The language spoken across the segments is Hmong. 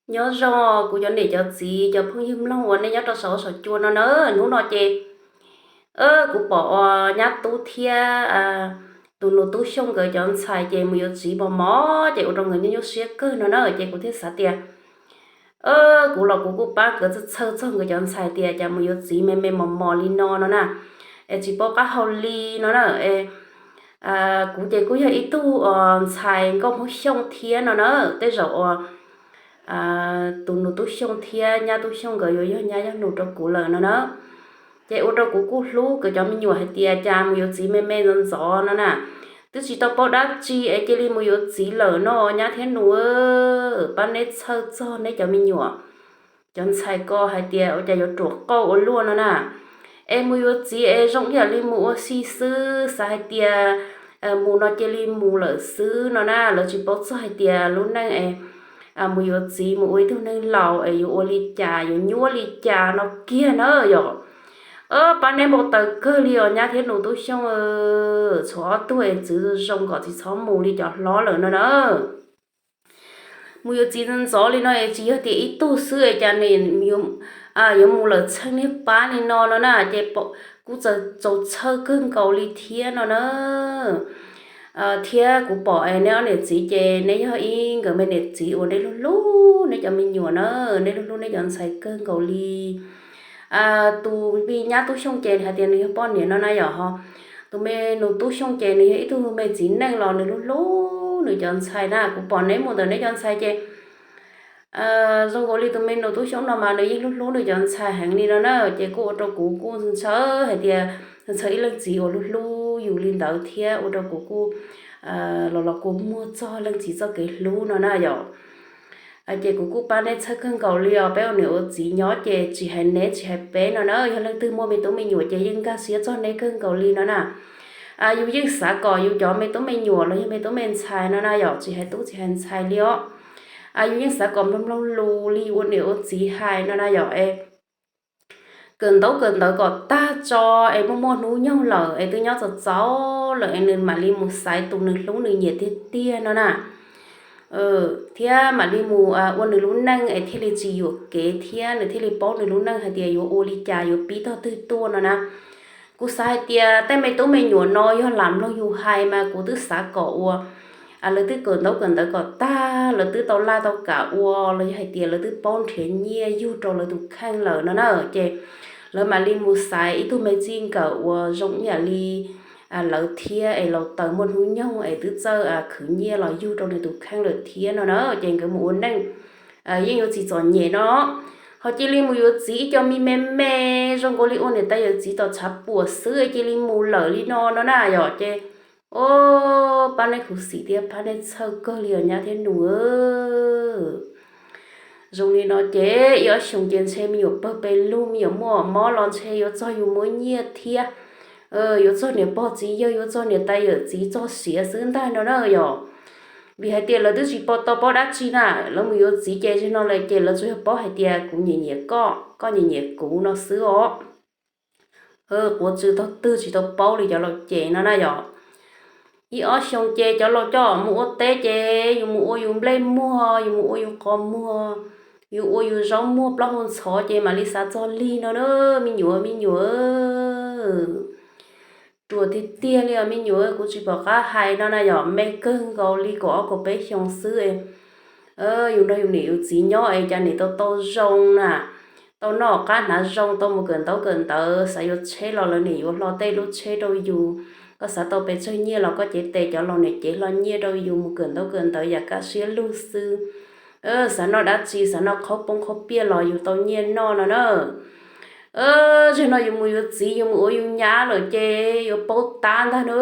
Nyob zoo kuv cov niam cov txiv cov phooj ywg mloog uas nej nyob rau saum huab saum cua no na. Hnub no ces kuv pom uas nyab tub thiab tus nus tub Xyooj nkawd cov ntxhais ces mus yuav txiv mos mos ces ua rau nkawd nyuaj nyuaj siab kawg no na. Ces kuv thiaj xav tias kuv los kuv kuj pab nkawd txhawj txhawj txog nkawd cov ntxhais tias cas mus yuav txiv me me mos mos li no no na, es tsis paub qab hau li no na. Kuv ces kuj yog ib tug ntxhais nkauj Hmoob Xyooj thiab no na. Tej zaum uas tus nus tub Xyooj thiab nyab tub Xyooj nkawd yuav yog nyab yog nus rau kuv lawm no na. Ces ua rau kuv kuj hlub nkawd cov me nyuam hais tias cas mus yuav txiv me me ntxov ntxov no na. Twb tsis tau paub dab tsi es cia li mus yuav txiv lawm no nyab thiab nus, pab neb txhawj txog neb cov me nyuam, cov ntxhais ko hais tias ua cas yuav ruam qauj ua luaj no na. Es mus yuav txiv es zoo ib yam li mus ua si xwb, xav hais tias mus no cia li mus lawm xwb no na. Lawv tsis paub txog hais tias lub neej es mus yuav txiv mus ua ib tug neeg laus es yuav ua li cas yuav nyuaj li cas no kiag na yom. Pab neb npau taws kawg li os nyab thiab nus tub Xyooj, txhua ob tug es txwv zoo kom tsis txhob mus li cov hlob lawm no na. Mus yuav txiv ntxov li no es tsis yog tias ib tug xwb es cas yuav mus lawm txheej niag pab li no no na ces kuv txaus txhawj kawg nkaus li thiab no na. Thiab kuv pom es neb ob niam txiv ces neb yog ib nkawd me niam txiv uas neb hlub hlub neb cov me nyuam na, neb hlub hlub neb cov ntxhais kawg nkaus li. Tus me nyab tub Xyooj ces hais tias nws yog poj niam no na yom, ho tus me nus tub Xyooj ces nws yog ib tug me txiv neej los nws hlub hlub nws cov ntxhais na. Kuv pom neb mus ntawm neb cov ntxhais ces zoo nkaus li tus me nus tub Xyooj no mas nws yeej hlub hlub nws cov ntxhais heev li no na. Ces kuj ua rau kuv kuj ntshaw hais tias ntshaw ib leej txiv uas hlub hlub yus li ntawd thiab ua rau kuv kuj los los kua muag txog leej txiv txoj kev hlub no na yom. Ces kuv kuj pab neb txhawj kawg nkaus li os. Peb ua niam ua txiv nyob ces tsis hais neb tsis hais peb no na, yog leej twg muaj me tub me nyuam ces yeej nkag siab txog neb kawg nkaus li no na. Yus yeej xav kom yus cov me tub me nyuam los yog me tub me ntxhais no na yom, tsis hais tub tsis hais ntxhais li os. Yus yeej xav kom mloog mloog lus li yus ua niam ua txiv hais no na yom. Es kawm ntaub kawm ntawv kom tag tso es muaj muaj hnub nyoog lawm es twb nyob txaus txaus lawm es nws mam li mus xaiv tus nws hlub nws nyiam tiag tiag no na. Thiab mam li mus ua nws lub neej es thiaj li tsis yuam kev thiab nws thiaj li paub nws lub neej hais tias yuav ua li cas yuav pib tog twg tuaj no na. Kuv xav hais tias tej me tub me nyuam no yog lam mloog yus hais mas kuv twb xav kom ua lawv twb kawm ntaub kawm ntawv kom tag, lawv twb tau laj tau kam ua los yog hais tias lawv twb paub nrhiav nyiaj yug rau lawv tus kheej lawm no na, ces lawv mam li mus xaiv ib tug me txij nkawm uas zoo ib yam li lawv thiab es laus taws muaj hnub nyoog es twb txawj khwv nyiaj los yug rau nws tus kheej lawm thiab no na, ces nkawd mus ua neej yeej yuav tsis txom nyem no. Ho cia li mus yuav txiv ib co me me me zoo nkaus li ua niam tais yawm txiv tom tshav puam xwb es cia li mus lawm li no no na yom. Ces o, pab neb khuv xim thiab pab neb txhawj kawg li os nyab thiab nus. Zoo li no ces ib ob xyoos ces ntshe me nyuam pawg pes lug me nyuam muaj mob los ntshe yuav txog yus muab nyiaj thiab yuav txog niam pog txiv yawg yuav txog niam tais yawm txiv txog siav xwb ntag no na yom. Vim hais tias lawv twb tsis paub tau paub dab tsi na, lawv mus yuav txiv ces zaum no lawm ces lawv tsuas yog paub hais tias kuv nyiam nyiam koj, koj nyiam nyiam kuv no xwb os. Quav tsw tog twg tsis tau paub li cov laus ces no na yom. Ib ob xyoos ces cov laus coj mus ua teb ces yus mus ua yus nplej muag, yus mus ua yus qos muag, yus ua yus zaub muag plaub hau ntxhov ces mam li xav txog lig no na, me nyuam me nyuam. Ruam tiag tiag li os me nyuam, kuv tsis pom qab hais no na yom, me kawg nkaus li kaum ob kaum peb xyoos xwb. Yus nrog yus niam yus txiv nyob es cas nim tau tau zoo na, tau noj qab hnav zoo, tau mus kawm ntaub kawm ntawv, xav yuav tsheb los lawv nim yuav hlo tej lub tsheb rau yus. Koj xav tau pes tsawg nyiaj los koj cev tes cov laus nim cev hlo nyiaj rau yus mus kawm ntaub kawm ntawv yam kaj siab lug xwb. Xav noj dab tsi, xav noj qhaub poob qhaub piaj los yus tau nyiaj noj no na. Zaum no yus mus yuav txiv yus mus ua yus nyab lawm ces yuav paub tab ntag na.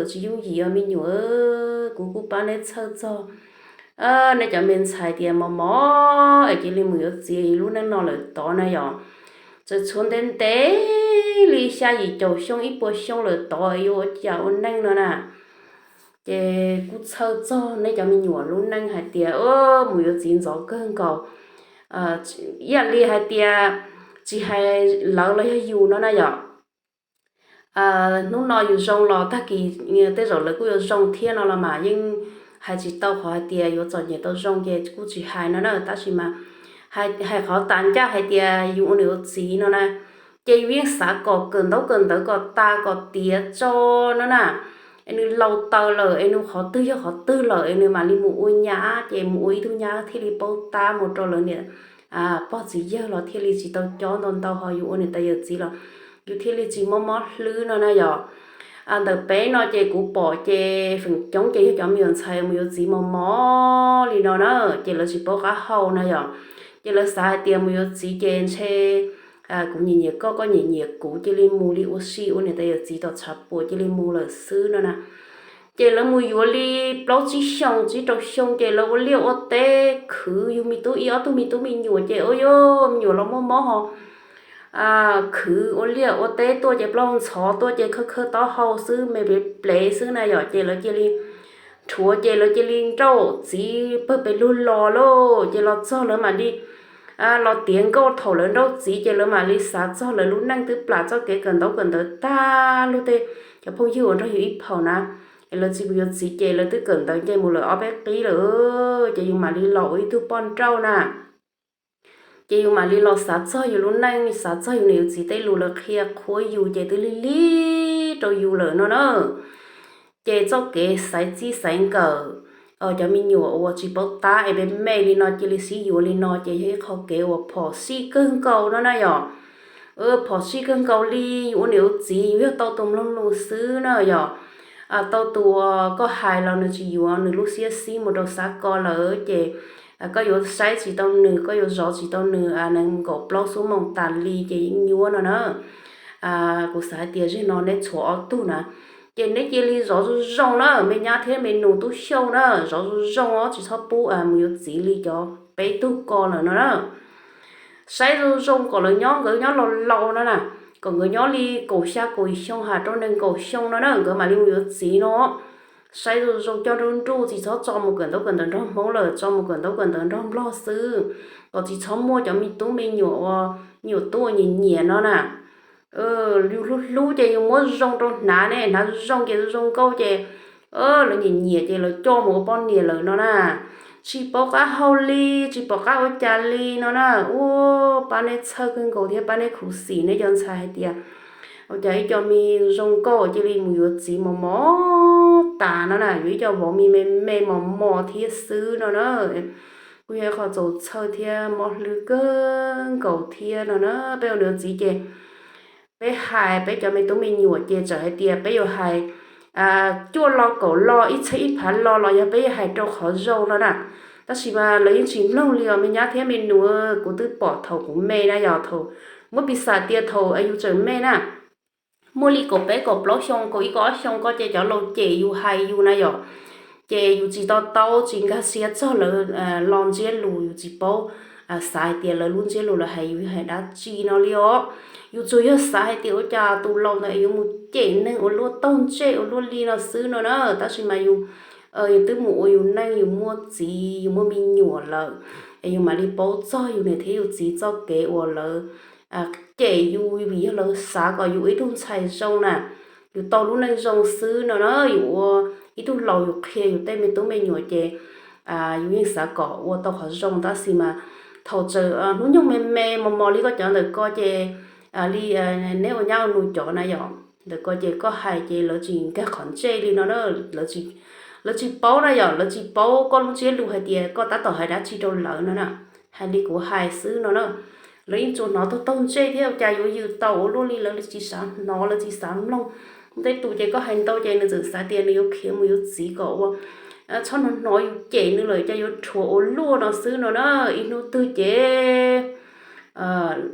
Tsis yooj yim os me nyuam, kuv kuj pab neb txhawj txog neb cov me ntxhais tias mos mos es cia li mus yuav txiv lub neej no lawm tod na yom. Txawm tshuav ntev ntev li xya yim caum xyoo ib puas xyoo lawm tod yuav ua cas ua neej no na. Ces kuj txhawj txog neb cov me nyuam lub neej hais tias mus yuav txiv ntxov kawg nkaus. Ib yam li hais tias tsis hais lawv los yog yus no na yom. Hnub no yus zoo los tag kis tej zaum lawv kuj yuav zoo thiab no los mas yeej hais tsis tau qhov hais tias yuav txom nyem tau zoo ces kuj tsis hais no na, tab sis mas hais qhov tas ncaj hais tias yus ua niam ua txiv no na, ces yus yeej xav kom kawm ntaub kawm ntawv kom tas kom tiav tso no na, es nws laus taws lawm es nws qhov twg yog qhov twg lawm es nws mam li mus ua nyab, ces mus ua ib tug nyab thiaj li paub tab mus rau lawv niam pog txiv yawg los thiaj li tsis tau cob ntau ntau, ho yus ua niam tais yawm txiv los yus thiaj li tsis mob mob hlwb no na yom. Ntawm peb no ces kuv pom ces feem coob ces yog cov me nyuam ntxhais mus yuav txiv mos mos li no na, ces lawv tsis paub qab hau na yom. Ces lawv xav hais tias mus yuav txiv ces ntshe kuv nyiam nyiam koj, koj nyiam nyiam kuv, cia li mus li ua si ua niam tais yawm txiv tom tshav puam cia li mus lawm xwb no na. Ces lawv mus yuav li plaub tsib xyoos, tsib rau xyoo ces lawv ua liaj ua teb khwv yug me tub ib ob tug me tub me nyuam ces ua yog me nyuam los muaj mob ho khwv ua liaj ua teb tuaj ces plaub ntxhov tuaj ces khawb khawb taub hau xwb, me plev plev xwb na yom. Ces lawv cia li rhuav ces lawv cia li nrauj txiv pawg pes lug los lauj. Ces los txog lawv mam li los tiav nkauj, thaum lawv nrauj txiv ces lawv mam li xav txog lawv lub neej twb plam txoj kev kawm ntaub kawm ntawv tag, luag tej cov phooj ywg uas nrog yus ib phaum na, es lawv tsis mus yuav txiv ces lawv twb kawm ntawv nce mus lawm ob peb qib lawm, ces yus mam li los ua ib tug poj nrauj na. Ces yus mam li los xav txog yus lub neej, xav txog yus niam yus txiv tej lus lawv qhia qhuab yus ces twb lig lig rau yus lawm no na. Ces txoj kev xaiv txij xaiv nkawm cov me nyuam uas tsis paub tab es me me li no cia li sib yuav li no ces yog ib qho kev uas phom sij kawg nkaus no na yom. Phom sij kawg nkaus li, yus ua niam ua txiv yus yog tau tus mloog lus xwb na yom. Tau tus uas koj hais los nws tsis yuav, nws lub siab xib mus rau xav ko lawm ces koj yuav saib tsis tau nws, koj yuav zov tsis tau nws, nees nkaum plaub xuab moos tas li ces yeej nyuaj no na. Kuv xav hais tias zeg no neb tshuav ob tug na, ces neb cia li zov zoo zoo na, me nyab thiab me nus Tub Xyooj na, zov zoo zoo os, tsis txhob pub mus yuav txiv li cov peb tug ko lawm no na. Saib zoo zoo kom lawv nyob, nkawd nyob laus laus no na, kom nkawd nyob li kaum xya kaum xyoo has rau nees nkaum xyoo no na nkawd mam li mus yuav txiv no. Saib zoo zoo coj nruj nruj, tsis txhob tso mus kawm ntaub kawm ntawv nrog Hmoob lawm, tso mus kawm ntaub kawm ntawv nrog Nplog xwb, kom tsis txhob muaj cov me tub me nyuam uas me nyuam tub uas nyiam nyiam no na. Yus hlub hlub ces yus muab zoo rau hnav ne, hnav zoo ces zoo nkauj ces lawv nyiam nyiam ces lawv coj mus ua poj niam lawm no na. Tsis paub qab hau li, tsis pom qab ua cas li no na. Ua pab neb txhawj kawg nkaus thiab pab neb khuv xim neb cov ntxhais hais tias ua cas ib co me zoo nkauj cia li mus yuav txiv mos mos tas no na, yuav ib co vauv me me me mos mos thiab xwb no na. Kuj yog ib qho txaus txhawj thiab mob hlwb kawg nkaus thiab no na. Peb ua niam txiv ces peb hais peb cov me tub me nyuam ces txawm hais tias peb yuav hais cuaj lo kaum lo ib txheeb ib phav lo los yog peb yuav hais rau qhov zoo no na. Tab sis mas lawv yeej tsis mloog li os me nyab thiab me nus. Kuv twb pom thaum kuv me na yog thaum muab piv xam tias thaum yus tseem me na, muaj li kaum peb kaum plaub xyoo kaum ib kaum ob xyoo ko ces cov laus cem yus hais yus na yom. Ces yus tsis to taub tsis nkag siab txog lawv lo ntsiab lus, yus tsis paub xav hais tias lawv lub ntsiab lus lawv hais yus hais dab tsi no li os. Yus tsuas yog xav hais tias ua cas tus laus ntawd yuav mus cem neeg ua luaj taug ntsej ua luaj li no xwb no na. Tab sis mas yus yus twb mus ua yus neej, yus muaj txiv yus muaj me nyuam lawm, es yus mam li paub txog yus niam thiab yus txiv txoj kev uas lawv cem yus vim yog lawv xav kom yus ua ib tug ntxhais zoo na, yus tau lub neej zoo xwb no na. Yus ua ib tug laus yus qhia yus tej me tub me nyuam ces yus yeej xav kom ua tau qhov zoo, tab sis mas thaum txawm hnub nyoog me me mos mos li koj cov ntawm ko ces li neb ua nyab ua nus cov na yom, ntawm ko ces koj hais ces lawv tsis nkag qhov ntsej li no na. Lawv tsis paub na yom, lawv tsis paub koj lub ntsiab lus hais tias koj tab tom hais dab tsi rau lawv no na. Hais li kuv hais xwb no na. Lawv yeej tsuas hnov taug taug ntsej thiab ua cas yuav yws tau ua luaj li, lawv tsis xav hnov lawv tsis xav mloog. Tej tus ces koj hais ntau ces nws txawm xav tias nws yuav khiav mus yuav txiv kom ua txhob hnov hnov yus cem nws lawm cas yuav rhuav ua luaj no xwb no na. Ib hnub twg ces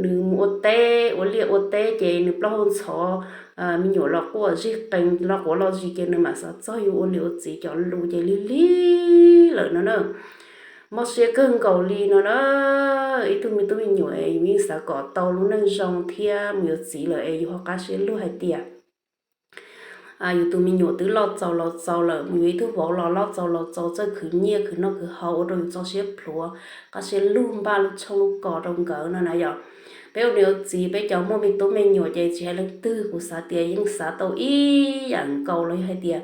nws mus ua teb ua liaj ua teb ces nws plaub hau ntxhov, me nyuam los quaj zig qees los quav los zis ces nws mam xav txog yus ua niam ua txiv cov lus ces lig lig lawm no na. Mob siab kawg nkaus li no na. Ib tug me tub me nyuam es yus yeej xav kom tau lub neej zoo thiab mus yuav txiv lawm es yus ho qab siab lug hais tias yus tus me nyuam twb loj txaus laus txaus lawm, mus yuav ib tug vauv los loj txaus laus txaus, txawj khwv nyiaj khwv noj khwv haus ua rau yus txoj siab plhuav, qab siab lug npaj lub tshoob lub kos rau nkawd no na yom. Peb ua niam ua txiv peb cov muaj me tub me nyuam ces tsis hais leej twg kuv xav tias yeej xav tau ib yam nkaus los yog hais tias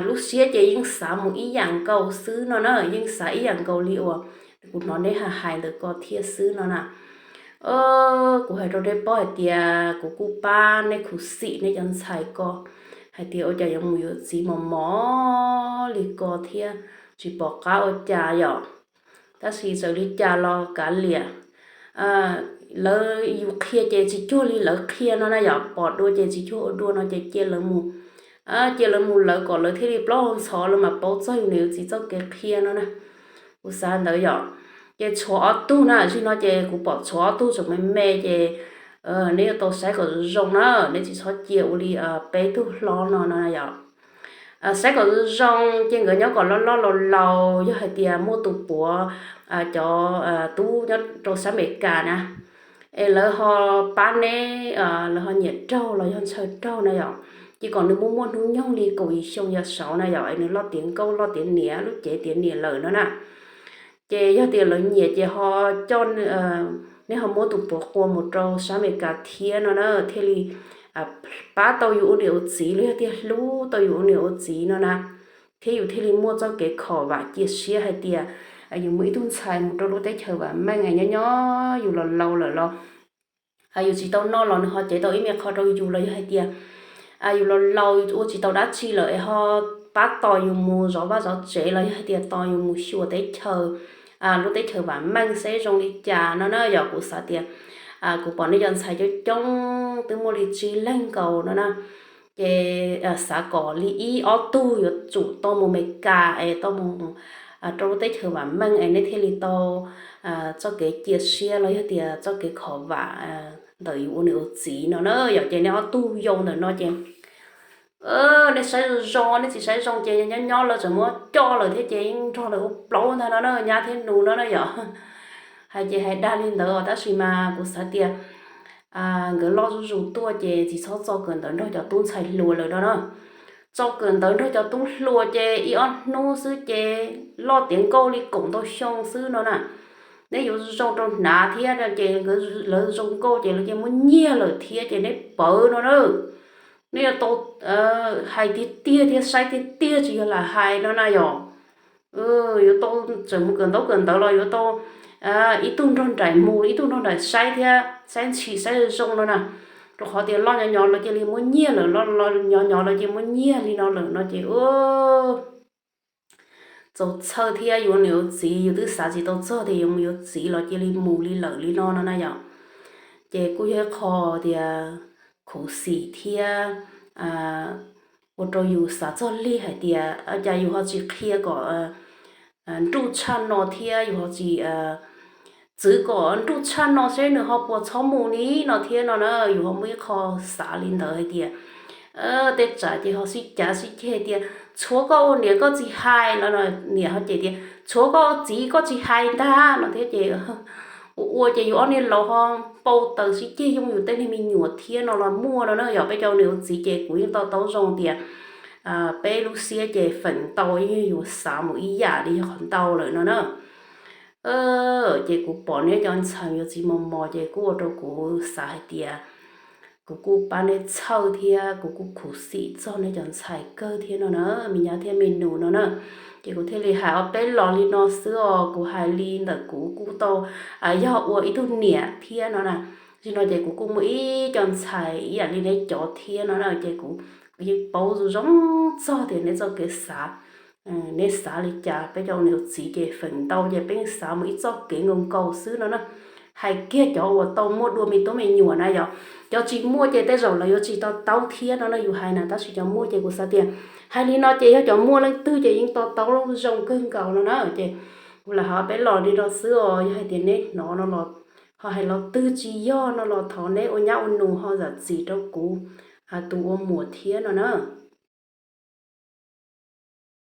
lub siab ces yeej xav mus ib yam nkaus xwb no na, yeej xav ib yam nkaus li uas kuv hnov neb hais hais ntawm ko thiab xwb no na. Kuv hais rau nej paub hais tias kuv kuj pab neb khuv xim neb cov ntxhais ko hais tias ua cas yuav mus yuav txiv mos mos li ko thiab tsis pom qab ua cas yom. Tab sis txawm li cas los kav liam, lawv yus qhia ces tsis cuag li lawv qhia no na yom, pom dua ces tsis cuag ua dua no ces cia lawv mus, cia lawv mus lawv kom lawv thiaj li plaub hau ntxhov lawv mam paub txog yus niam yus txiv txoj kev qhia no na. Kuv xav ntawd yom. Ces tshuav ob tug na, zaum no ces kuv pom tshuav ob tug tseem me me ces neb yuav tau saib kom zoo zoo na, neb tsis txhob cia ua li peb tug hlob no no yom. Saib kom zoo zoo ces nkawd nyob kom loj loj laus laus, yog hais tias muaj tus puav cov tub nyob rau sab Amelikas na, es lawv ho pab neb, lawv ho nyiam raug los yog ntshaw raug na yom, ces kom nws muaj muaj hnub nyoog li kaum yim xyoo yog saud na yom, es nws loj tiav nkauj loj tiav niam, lub cev tiav niam lawm no na. Ces yog tias lawv nyiam ces ho coj, neb ho muab tus puav qua mus rau sab Amelikas thiab no na, thiaj li pab tau yus ua niam ua txiv los yog tias hlub tau yus ua niam ua txiv no na, thiab yus thiaj li muaj txoj kev khom vam cia siab hais tias yus muaj ib tug ntxhais mus rau lub teb chaws vam meej nyob nyob yus los laus lawm los yus tsis tau noj los nws ho cev tau ib me qho rau yus los yog hais tias yus los laus yus ua tsis tau dab tsi lawm es ho pab tos yus mus zov vaj zov tsev los yog hais tias tos yus mus xyuas teb chaws, lub teb chaws vam meej seb zoo li cas no na. Yog kuv xav tias kuv pom nej cov ntxhais coob coob twb muaj li tsib leeg nkaus no na, ces xav kom li ib ob tug yuav tsum tau mus Amelikas es tau mus rau lub teb chaws vam meej es neb thiaj li tau txoj kev cia siab los yog tias txoj kev khom vam ntawm yus ua niam ua txiv no na. Yog ces neb ob tug yau ntawm no ces neb saib zoo zoo, neb tsis saib zoo ces nyob nyob lawv tseem muab coj lawm thiab ces yeej nrog lawv ua plaub ntag no na, nyab thiab nus no na yom. Hais ces hais dag li ntawd os, tab sis mas kuv xav tias nkawd loj zuj zus tuaj ces tsis txhob txo kawm ntawv nrog cov tub ntxhais hluas lawm no na. Txo kawm ntawv nrog cov tub hluas ces ib ob hnub xwb ces loj tiav nkauj li kaum ntau xyoo xwb no na. Neb yuav zoo rau hnav thiab ces lawv zoo nkauj ces lawv cia muab nyiag lawm thiab ces neb pawv no na. Neb yuav tau hais tiag tiag thiab saib tiag tiag tsis yog lam hais no na yom. Yuav tau tseem mus kawm ntaub kawm ntawv los yuav tau ib tug nrog nraim mus ib tug nrog nraim saib thiab saib ntshis saib zoo no na. Rau qhov tias loj nyob nyob lawv cia li muab nyiag lawm, loj nyob nyob lawv cia muab nyiag li no lawm no ces txaus txhawj thiab yus niam yus txiv yus twb xav tsis tau txog tias yuav mus yuav txiv los cia li mus li lawm li no no na yom. Ces kuj yog ib qho tias khuv xim thiab ua rau yus xav txog lig hais tias cas yus ho tsis qhia kom nruj tshaj no thiab yus ho tsis txwv kom nruj tshaj no seb nws ho puas txhob mus ni no thiab no na. Yus ho muaj ib qho xav li ntawd hais tias tej tsam ces ho sib cav sib ceg tias tshuav koj ua niam koj tsis hais los niam ho cem tias tshuav koj ua txiv koj tsis hais ntag no thiab ces ua ua ces yus ob niag laus ho npau taws sib ceg yooj yus tej niag me nyuam thiab no los muaj no na. Yog peb cov niam ua txiv ces kuv yeej to taub zoo tias peb lub siab ces feem ntau yeej yog yus xav mus ib yam li yog qhov ntau lawm no na. Ces kuv pom neb cov ntxhais yuav txiv mos mos ces kuj ua rau kuv xav hais tias kuv kuj pab neb txhawj thiab kuv kuj khuv xim txog neb cov ntxhais kawg thiab no na, me nyab thiab me nus no na. Ces kuv thiaj li hais ob peb los li no xwb os, kuv hais li ntawm kuv kuj tau yog ua ib tug niam thiab no na. Zaum no ces kuv kuj muaj ib co ntxhais ib yam li neb cov thiab no na, ces kuv yeej paub zoo zoo txog tias neb txoj kev xav, neb xav li cas. Peb cov niam txiv ces feem ntau ces peb xav mus ib txoj kev nkaus nkaus xwb no na. Hais kiag cov uas tau muaj dua me tub me nyuam na yom, cov tsis muaj ces tej zaum lawv yuav tsis to taub thiab no na yus hais na, tab sis cov muaj ces kuv xav tias hais li no ces yog cov muaj leej twg ces yeej to taub zoo kawg nkaus no na. Ces kuv lam hais peb los li no xwb os, yog hais tias neb hnov no los ho hais los twg tsis yog no los thov neb ua nyab ua nus ho zam txim rau kuv tus ua muam thiab no na.